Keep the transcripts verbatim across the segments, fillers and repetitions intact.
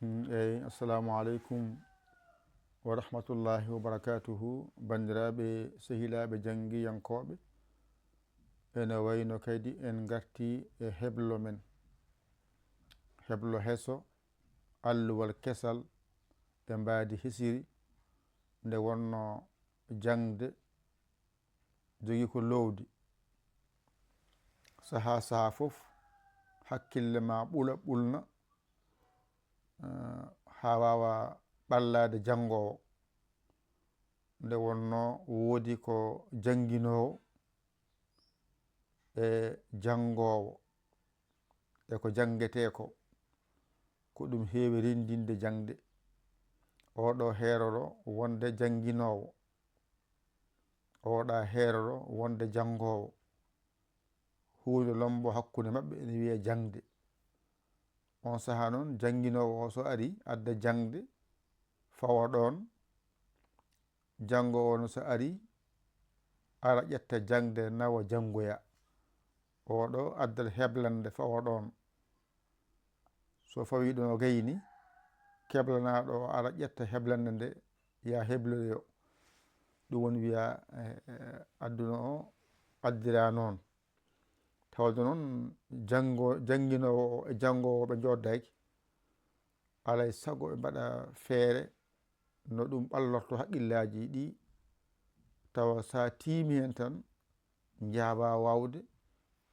Eyyi, assalamu aleykum wa rahmatullahi wa barakatuhu. Banndiraaɓe, sehilaaɓe janngiyankooɓe, ene wayno kadi en ngarti e heblo men, heblo heso, alluwal kesal e mbaadi hisiri, nde wonno jaŋde jogii ko loowdi. Sahaa sahaa fof, hakkille ma ɓula ɓulna, eh, haa waawa ɓallaade janngoowo. Nde wonno woodi ko jannginoowo e janngoowo e ko janngetee ko, ko ɗum heewi renndinde jaŋde. Oɗo heeroro wonde jannginoowo, oɗa heeroro wonde janngoowo. Huunde lombo hakkunde maɓɓe ene wiyee jaŋde. On sahaa noon, jannginoowo o so ari, adda jaŋde, fawa ɗoon. Janngoowo no so ari, ara ƴetta jaŋde, nawa janngoya. Oɗo addat heblannde, fawa ɗoon. So fawii ɗoon o gayni, keblanaaɗo o ara ƴetta heblannde nde, yaa hebloyo. Ɗum woni wiyaa, eh, eh, adduna o addiraa noon. Tawde noon, janngo-, jannginoowo o e janngoowo ɓe njooddaki. Alaa e sago ɓe mbaɗa feere no ɗum ɓallorto haqqillaaji ɗi, tawa so a tiimi heen tan, njaawaa waawde,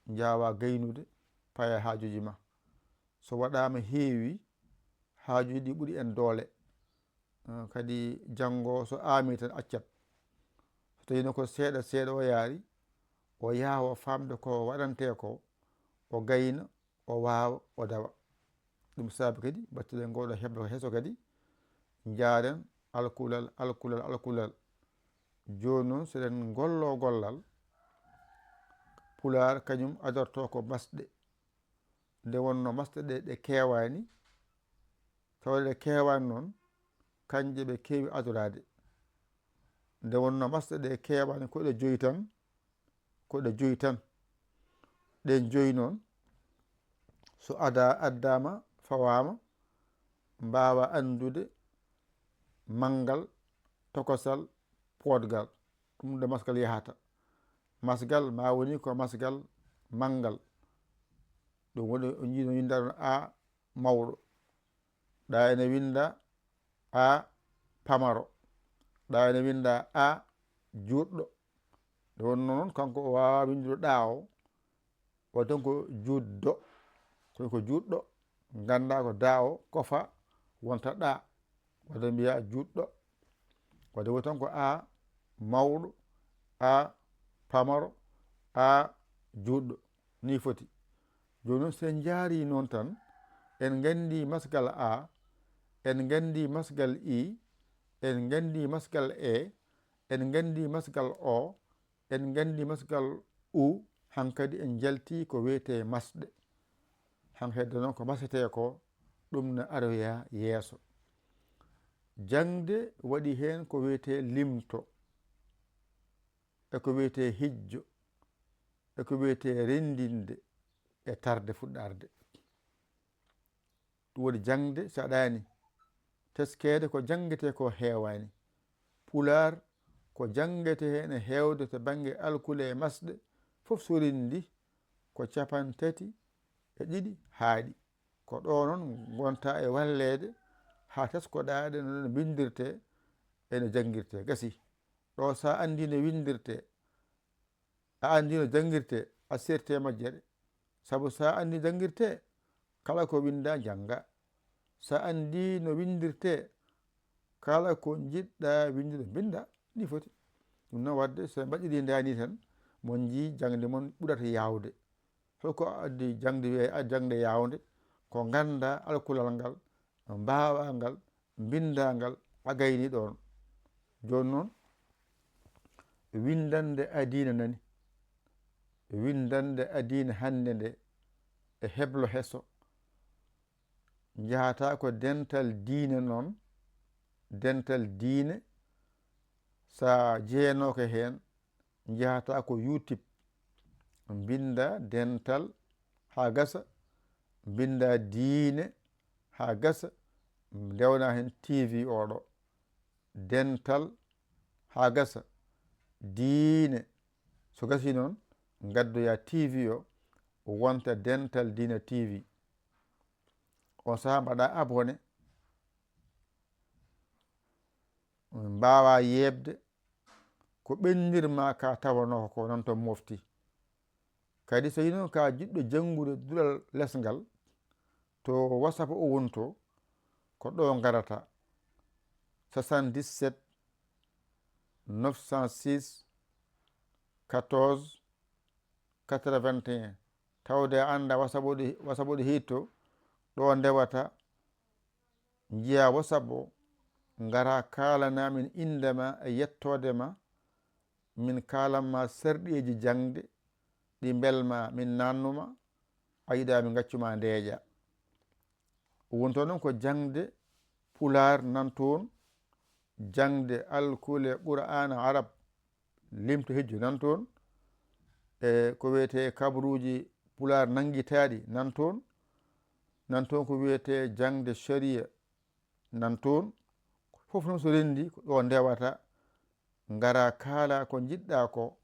njaawaa gaynude, paya haajuuji ma. So waɗaama heewi, haajuuji ɗi ɓuri en doole. Eh, kadi janngo so aami tan accat. So tawiino ko seeɗa seeɗa o yaari, o yaawa faamde ko waɗantee ko, o gayna, o waawa, o dawa. Ɗum saabi kadi battuɗen ngooɗo heblo heso kadi, njaaren alkulal, alkulal, alkulal. Jooni noon, so eɗen ngollo gollal, Pulaar kañum adorto ko masɗe. Nde wonno masɗe ɗe, ɗe keewaani, tawde ɗe keewaani noon, kanje ɓe keewi adoraade. Nde wonno masɗe ɗe keewaani, ko ɗe joyi tan, ko ɗe joyi tan. Ɗen joyi noon, so ada-, addaama, fawaama, mbaawa anndude manngal, tokosal, poodgal. Ɗum nde masgal yahata. Masgal ma woni ko masgal manngal. Ɗum woni o jiino winnda ɗon A mawɗo. Ɗa ene winnda A pamaro. Ɗa ene winnda A juutɗo. Nde wonno noon, kanko o waawaa winndude ɗa o, waɗi tan ko juutdo. Kono ko juutɗo, ngannda ko da o, kofa, wonta ɗa. Waɗde mbiya juutɗo. Waɗde woni tan ko A mawɗo, A pamaro, A juutɗo. Ni foti. Jooni noon, so en njaari noon tan, en nganndi masgal A, en nganndi masgal I, en nganndi masgal E, en nganndi masgal O, en nganndi masgal U, hankadi en njalti ko wiyetee masɗe. Hankadi noon ko masetee ko, ɗum no aroya yeeso. Jaŋde waɗi heen ko wiyetee limto, e ko wiyetee hijjo, e ko wiyetee renndinde e tarde fuɗɗarde. Ɗum woni jaŋde saɗaani. Teskeede ko janngetee ko heewaani. Pulaar ko janngetee heen e heewde to bannge alkule e masɗe, fof so renndi ko cappanɗe tati e ɗiɗi haaɗi. Ko ɗo noon ngonta e walleede haa teskoɗaa ɗe no, no mbinndirtee e no janngirtee. Gasi. Ɗo so a anndii no winndirtee, a anndii no janngirtee, a seerti e majjere. Sabu so a anndii janngirtee, kala ko winndaa, njanngaa. So a anndii no winndirtee, kala ko njiɗɗaa winndude, mbinndaa. Ni foti. Ɗum noon waɗde, so en mbaɗirii ndaa nii tan, mon njii jaŋde mon ɓurata yaawde. Holko addi jaŋde wiyee, a, jaŋde yaawnde? Ko nganndaa alkulal ngal, mbaawaa ngal, mbinndaa ngal, a gayni ɗoon. Jooni noon, winndannde adiina nani. Winndannde adiina hannde nde e heblo heso. Njahataa ko dental diine noon, dental diine, so a jeenooka heen, njahataa ko YouTube, mbinndaa dental haa gasa, mbinndaa diine haa gasa, ndewna heen T V oɗo, Dental haa gasa, Diine. So gasii noon, ngaddoyaa T V o, wonta Dental Diine T V. On sahaa mbaɗaa abonné, mbaawaa yeeɓde ko ɓenndir ma ka tawanoo ko noon to mofti. Kadi so yino ka jiɗɗo janngude duɗal les ngal, to WhatsApp o woni to, ko ɗo ngarata, soixante-dix-sept neuf cent six quatorze quatre-vingt-un. Tawde a annda WhatsApp o ɗo, WhatsApp o ɗo hitto, ɗo ndewata, njiya WhatsApp o, ngara kaalana min innde ma e yettoode ma, min kaalan ma serɗeeji jaŋde ɗi mbelma min nannuma, a yiɗa min ngaccu ma ndeeƴa. Wonto noon ko jaŋde Pulaar nan toon, jaŋde alkule Qur'aana Arab limto hijjo nan toon, e ko wiyetee kabaruuji Pulaar nanngitaaɗi nan toon, nan toon ko wiyetee jaŋde Shari'a nan toon. Fof noon so renndi ko ɗo ndewata, ngara kaala ko njiɗɗa ko,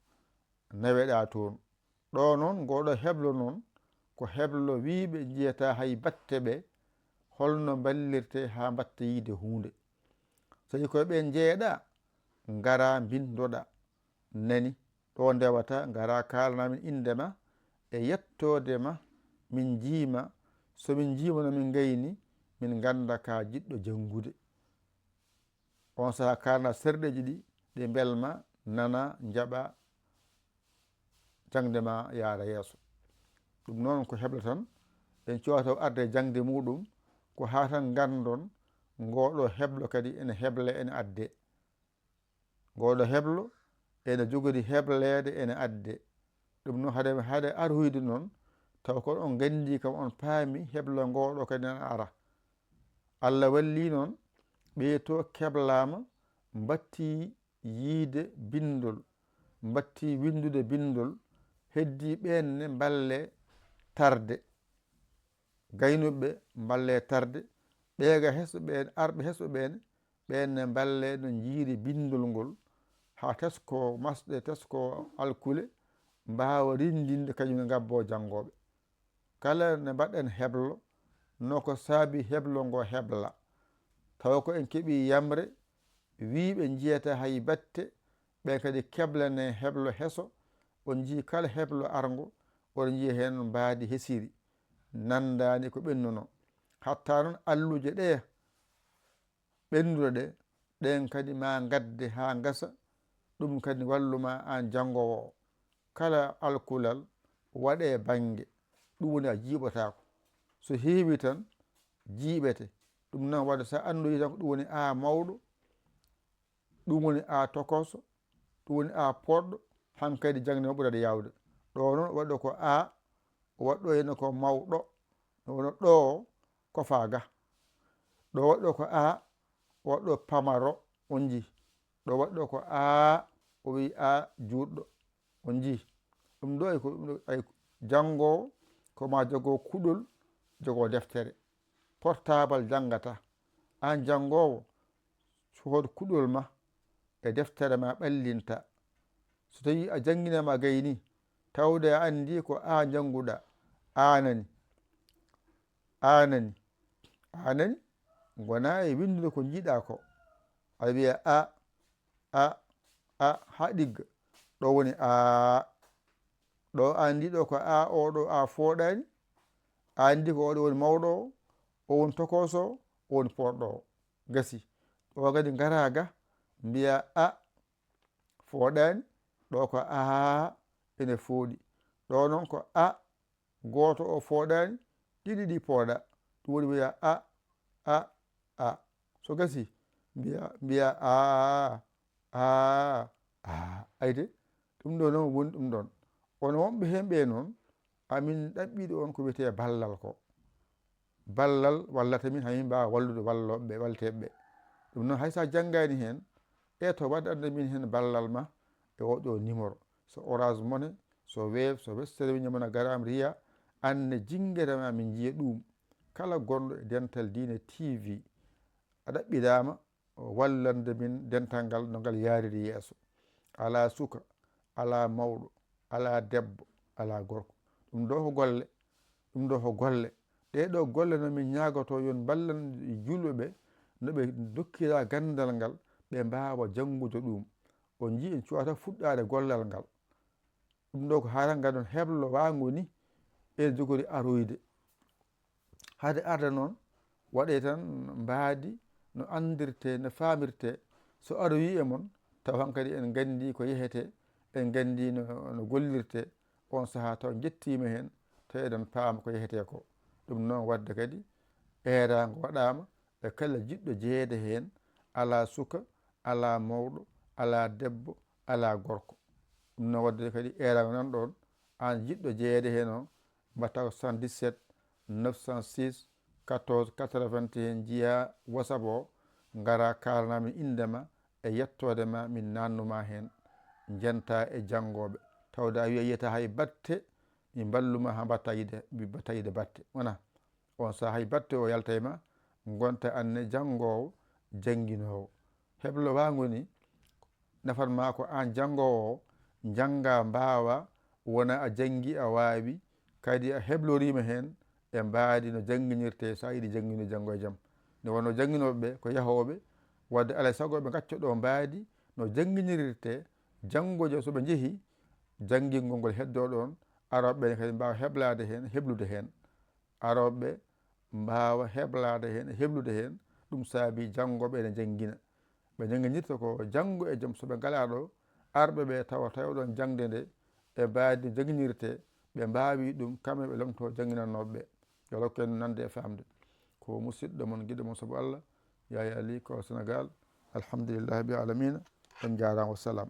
naweɗa toon. Ɗo noon, ngoɗo heblo noon, ko heblo wiiɓe njiyata hay batte ɓe, holno mballirte haa mbatta yiide huunde. So tawi koye ɓeen njeyeɗa, ngara mbinndoɗa. Nani, ɗo ndewata, ngara kaalana min innde ma, e yettoode ma, min njiima. So min njiima no min ngayni, min ngannda ka jiɗɗo janngude. On sahaa kaalana serɗeeji ɗi, ɗi mbelma, nana, njaɓa, jaŋde ma yaara yeeso. Ɗum noon ko hebla tan, en cuwata o arde jaŋde muɗum, ko haa tan nganndon ngoɗo heblo kadi ene hebla ene adde. Ngoɗo heblo ene jogori hebleede ene adde. Ɗum noon hade, hade arhoyde noon, taw ko on nganndi kam on paami heblo ngoɗo kadi ene ara. Allah walli noon, ɓee to keblaama, mbatti yiide binndol, mbatti winndude binndol, heddi ɓeen ne mballe tarde. Gaynuɓe mballe tarde, ɓeega hesɓe ɓeen, arɓe hesɓe ɓeen, ɓeen ne mballe no njiiri binndol ngol, haa tesko masɗe, tesko alkule, mbaawa rinndinde kañum ne ngabboo janngooɓe. Kala nde mbaɗɗen heblo, no ko saabi heblo ngo hebla. Tawa ko en keɓii yamre, wiiɓe njiyata hay batte, ɓeen kadi keblane heblo heso, on njii kala heblo arngo, oɗon njiya heen mbaadi hesiri, nanndaani ko ɓennuno. Hatta noon alluje ɗe ɓennduɗe ɗe, ɗeen kadi ma ngadde haa ngasa, ɗum kadi wallu ma aan janngoowo o. Kala alkulal waɗe bannge, ɗum woni a jiiɓotaako. So heewi tan, jiiɓete. Ɗum noon waɗa so a anndoyi tan ko ɗum woni a mawɗo, ɗum woni a tokoso, ɗum woni a poɗɗo, hankadi jaŋde ma ɓurata yaawde. Ɗo noon waɗɗo ko a, o waɗɗo heen ko mawɗo, no wano ɗo o kofaa ga. Ɗo waɗɗo ko a, o waɗɗo pamaro, on njii. Ɗo waɗɗo ko a, o wiyi a juutɗo, on njii. Ɗum ɗo ay ko, ɗum ɗo ay janngoowo, ko ma jogoo kuɗol, jogoo deftere. Portable janngata. Aan janngoowo, sohod kuɗol ma e deftere ma ɓallinta. So tawii a jannginaama gayni, tawde a anndi ko a njannguɗa, a nani, a nani, a nani, ngona e winndude ko njiɗa ko. Aɗa wiya a, a, a, haa ɗigga. Ɗo woni a. Ɗo a anndi ɗo ko a, o ɗo a fooɗaani. A anndi ko oɗo woni mawɗo o, o woni tokooso o, o woni poɗɗo o. Gasi. Ɗo kadi ngara ga, mbiya a fooɗaani. Ɗo ko a ene fooɗi. Ɗo noon ko a gooto o fooɗaani, ɗiɗi ɗi pooɗa. Ɗum woni mbiya a, a, a. So gasi, mbiya, mbiya a, a, a. Ayde, ɗum ɗo noon woni ɗum ɗon. Kono wonɓe heen ɓe noon, amin ɗaɓɓiɗo on ko wiyetee ballal ko. Ballal wallata min, hamin mbaawa wallude wallooɓe ɓe, walleteeɓe ɓe. Ɗum noon, hay so a janngaani heen, eto waɗ annda min heen ballal ma e oo ɗoo numéro. So Orange Money, so Wave, so Western Union, MoneyGram, Ria, aan ne jinngere ma min njiya ɗum. Kala gonɗo e Dental Diine T V, a ɗaɓɓidaama wallande min dental ngal no ngal yaariri yeeso. Alaa suka, alaa mawɗo, alaa debbo, alaa gorko. Ɗum ɗo ko golle, ɗum ɗo ko golle. Ɗee ɗo golle no min ñaagotoo yo on mballan juulɓe ɓe no ɓe dokkira ganndal ngal, ɓe mbaawa janngude ɗum. On njii en cuwata fuɗɗaade gollal ngal. Ɗum ɗo ko haala ngal ɗon heblo waango ni ene jogori aroyde. Hade arde noon, waɗee tan mbaadi no anndirtee, no faamirtee. So aroyii e mon, taw hankadi en nganndii ko yehetee, en nganndii no, no gollirtee. On sahaa taw njettiima heen, taw eɗen paama ko yehetee ko. Ɗum noon waɗde kadi, eeraango waɗaama e kala jiɗɗo jeyeede heen, alaa suka, alaa mawɗo, alaa debbo, alaa gorko. Ɗum noon waɗde kadi, eeraango nan ɗoon, aan jiɗɗo jeyeede heen o, mbaɗta ko soixante-dix-sept neuf cent six quatorze quatre-vingt-un, njiyaa WhatsApp o, ngaraa kaalanaa min innde ma e yettoode ma, min naatnu ma heen, njentaa e janngooɓe. Tawde a wiya yiyata hay batte, mi mballu ma haa mbaɗta yiide, mi mbaɗta yiide batte. Wonaa? On sahaa hay batte o yalta e ma, ngonta aan ne janngoowo, jannginoowo. Heblo waango ni, nafan ma ko aan janngoowo o, njanngaa mbaawaa, wona a janngii a waawi, kadi a hebloriima heen e mbaadi no jannginirtee, so a yiɗi jannginde janngo e jam. Nde wonnoo jannginooɓe ɓe ko yahooɓe, waɗde alaa e sago ɓe ngacca ɗo mbaadi no jannginirirtee, janngo e jam so ɓe njehii, janngingol ngol heddoo ɗoon, arooɓe ɓe kadi mbaawa heblaade heen, heblude heen. Arooɓe ɓe mbaawa heblaade heen, heblude heen, ɗum saabii janngooɓe ene njanngina. Ɓe njannginirta ko janngo e jam, so ɓe ngalaa ɗo, arɓe ɓe tawa, tawa ɗoon jaŋde nde e mbaadi no jannginirtee, ɓe mbaawi ɗum, kamɓe ɓe lomtoo jannginannooɓe ɓe. Yo Allah hokku en nande e faamde. Ko musiɗɗo mon, giɗo mon sabu Allah, Yaya Ly, ko Sénégal. Alhamdulillahi rabbil aalamiina. On njaaraama, wasalaam.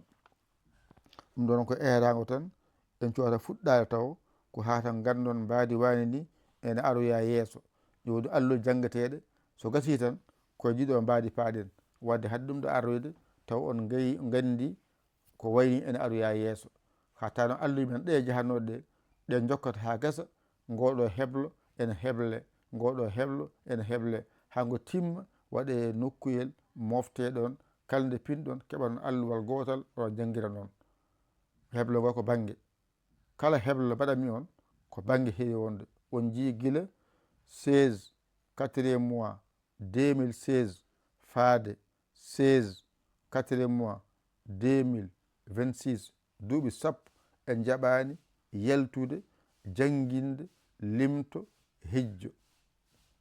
Ɗum ɗoon ko eeraango tan, en cuwata fuɗɗaade taw ko haa tan nganndon mbaadi waani ni ene aroya yeeso. Jooɗi alluɗe janngeteeɗe, so gasii tan, ko e ɗii ɗo mbaadi paaɗen. Waɗde hade ɗum ɗo aroyde, taw on ngayi, nganndi ko wayi ni ene aroya yeeso. Haa tawa noon alluɗe men ɗe jahatnoo ɗe, ɗe njokkata haa gasa, ngoo ɗo heblo ene heble, ngoo ɗo heblo ene heble. Haa ngo timma, waɗee nokkuyel, moftee ɗoon, kala nde pinɗon, keɓanon alluwal gootal, oɗon janngira noon. Heblo ngo ko bannge. Kala heblo mbaɗanmi on, ko bannge heewi wonde. On njii gila seize, quatrième mois, deux mille seize, faade seize, quatrième mois, deux mille vingt-six, duuɓi sappo, en njaɓaani yaltude, jannginde, limto, hijjo.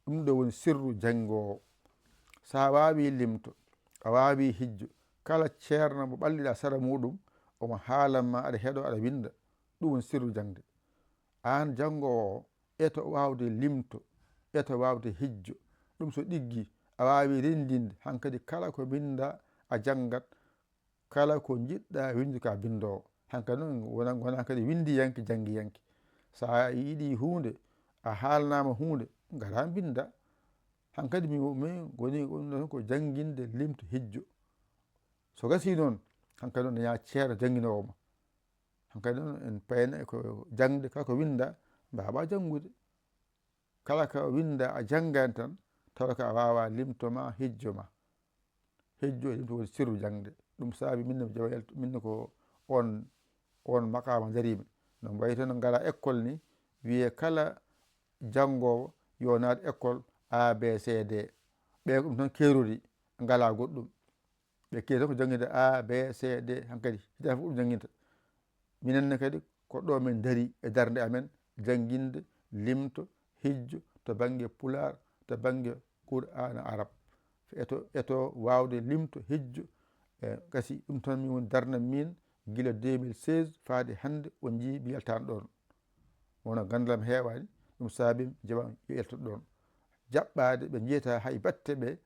Ɗum ɗo woni sirru janngoowo. So a waawii limto, a waawii hijjo, kala ceerno mo ɓalliɗaa sara muuɗum, omo haalan ma, aɗa heɗoo, aɗa winnda. Ɗum woni sirru jaŋde. Aan janngoowo o, eto waawde limto, eto waawde hijjo. Ɗum so ɗiggii, a waawii renndinde, hankadi kala ko mbinndaa a janngat, kala ko njiɗɗaa winndu ka binndoowo. Hankadi noon wona, wona kadi winndiyanke, janngiyanke. So a yiɗii huunde, a haalnaama huunde, ngaraa mbinndaa. Hankadi mi, mi woni ɗum ɗoon ko jannginde limto hijjo. So gasii noon, hankadi noon dañaa ceerno jannginoowo ma. Hankadi noon en payna e ko jaŋde, kala ko winndaa, mbaawaa janngude. Kala ko winndaa a janngaani tan, tawa ko a waawaa limto ma, hijjo ma. Hijjo e limto woni sirru jaŋde. Ɗum saabi min no mi jaɓa yaltu-, min ko oon, oon maqaama ndariimi. No mbayi tan no ngaraa école ni, wiyee kala janngoowo yo naat école A B C D. Ɓe ko ɗum tan keerori, ngalaa goɗɗum. Ɓe keewi tan ko jannginde A, B, C, D, hankadi hitaande fof ɗum jannginta. Minen ne kadi ko ɗo min ndarii e darnde amen, jannginde limto, hijjo, to bannge pulaar, to bannge Qur'aana Arab. Eto, eto waawde limto, hijjo, e gasi ɗum tan min woni darnde min gila deux mille seize faade hannde, on njii mi yaltaani ɗoon. Wona ganndal am heewaani, ɗum saabii mi jaɓaama yo yaltu ɗoon. Jaɓɓaade ɓe njiyataa hay batte ɓe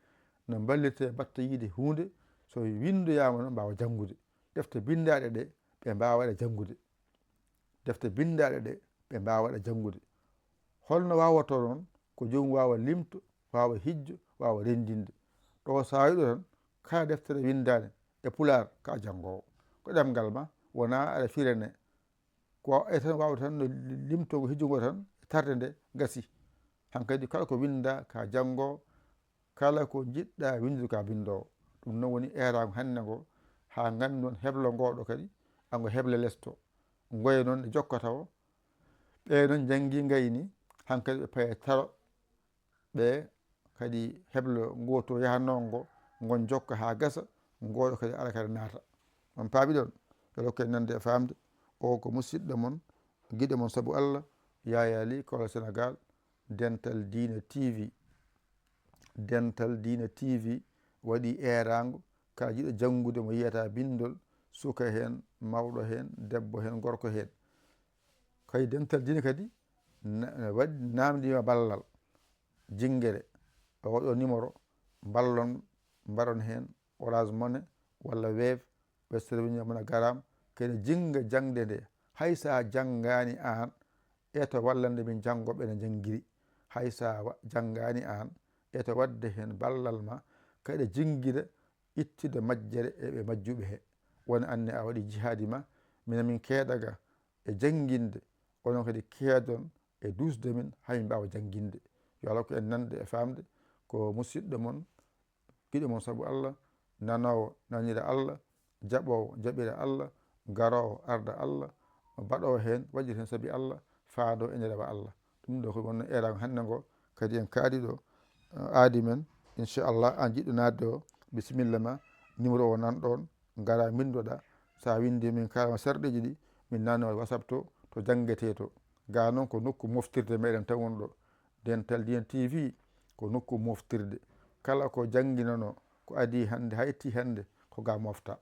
no mballirtee batte yiide huunde, so winndoyaama no mbaawa janngude. Defte binndaaɗe ɗe ɓe mbaawa waɗa janngude. Defte binndaaɗe ɗe ɓe mbaawa waɗa janngude. Holno waawata noon? Ko joom waawa limto, waawa hijjo, waawa renndinde. Ɗo so a yiɗo tan, kala deftere winndaande e pulaar ka janngoowo. Ko ɗemngal ma, wonaa aɗa firane. Ko e tan waawde tan no limto ngo, hijjo ngo tan, e tarde nde gasi. Hankadi kala ko winndaa ka janngoowo, Kala ko njiɗɗa winndude ka binndoowo. Ɗum noon woni eeraango hannde ngo, haa nganndon heblo ngooɗo kadi ango heble lesto. Ngoye noon e jokkata o. Ɓe noon njanngi ngayni, hankadi ɓe paye taro. Ɓe kadi heblo ngoto yahanoo ngo, ngon jokka haa gasa, ngooɗo kadi ara kadi naata. On paami ɗon? Yo Allah hokku en nande e faamde. O ko musidɗo mon, giɗo mon sabu Allah, Yaya Ly, Kolo Sénégal, Dental Diine T V. Dental Diine T V waɗi eeraango, kala jiɗo janngude mo yiyata binndol, suka heen, mawɗo heen, debbo heen, gorko heen. Kay Dental Diine kadi na-, waɗi namndiima ballal. Jinngere, oɗo numéro, mballon, mbaɗon heen Orange Money walla Wave, Western Union, MoneyGram, kene jinnga jaŋde nde. Hay so a janngaani aan, eto wallande min janngo ɓe no njanngiri. Hay so a wa-, janngaani aan, eto waɗde heen ballal ma, kaɗa jinngira ittude majjere e ɓe majjuɓe he. Wona anne a waɗi jihaadi ma, minen min keedaga e jannginde, onon kadi keedon e duusde min, haa min mbaawa jannginde. Yo Allah hokku en nande e faamde. Ko musidɗo mon, giɗo mon sabu Allah, nanoowo nanira Allah, jaɓoowo jaɓira Allah, garoowo arda Allah, baɗoowo heen, waɗir heen sabi Allah, faadoo ene rewa Allah. Ɗum ɗo ko wonno eeraango hannde ngo, kadi en kaadi ɗo, eh, aadi men, inchallah, aan jiɗɗo naatde o, bisimilla ma, numéro o nan ɗoon, ngara mbinndoɗa, so a winndi min kaalama sarɗeeji ɗi, min nanno WhatsApp to, to janngetee to. Ga noon ko nokku moftirde meɗen taw won ɗo. Dental Diine T V ko nokku moftirde. Kala ko jannginanoo, ko adii hannde, hayti hannde, ko ga mofta.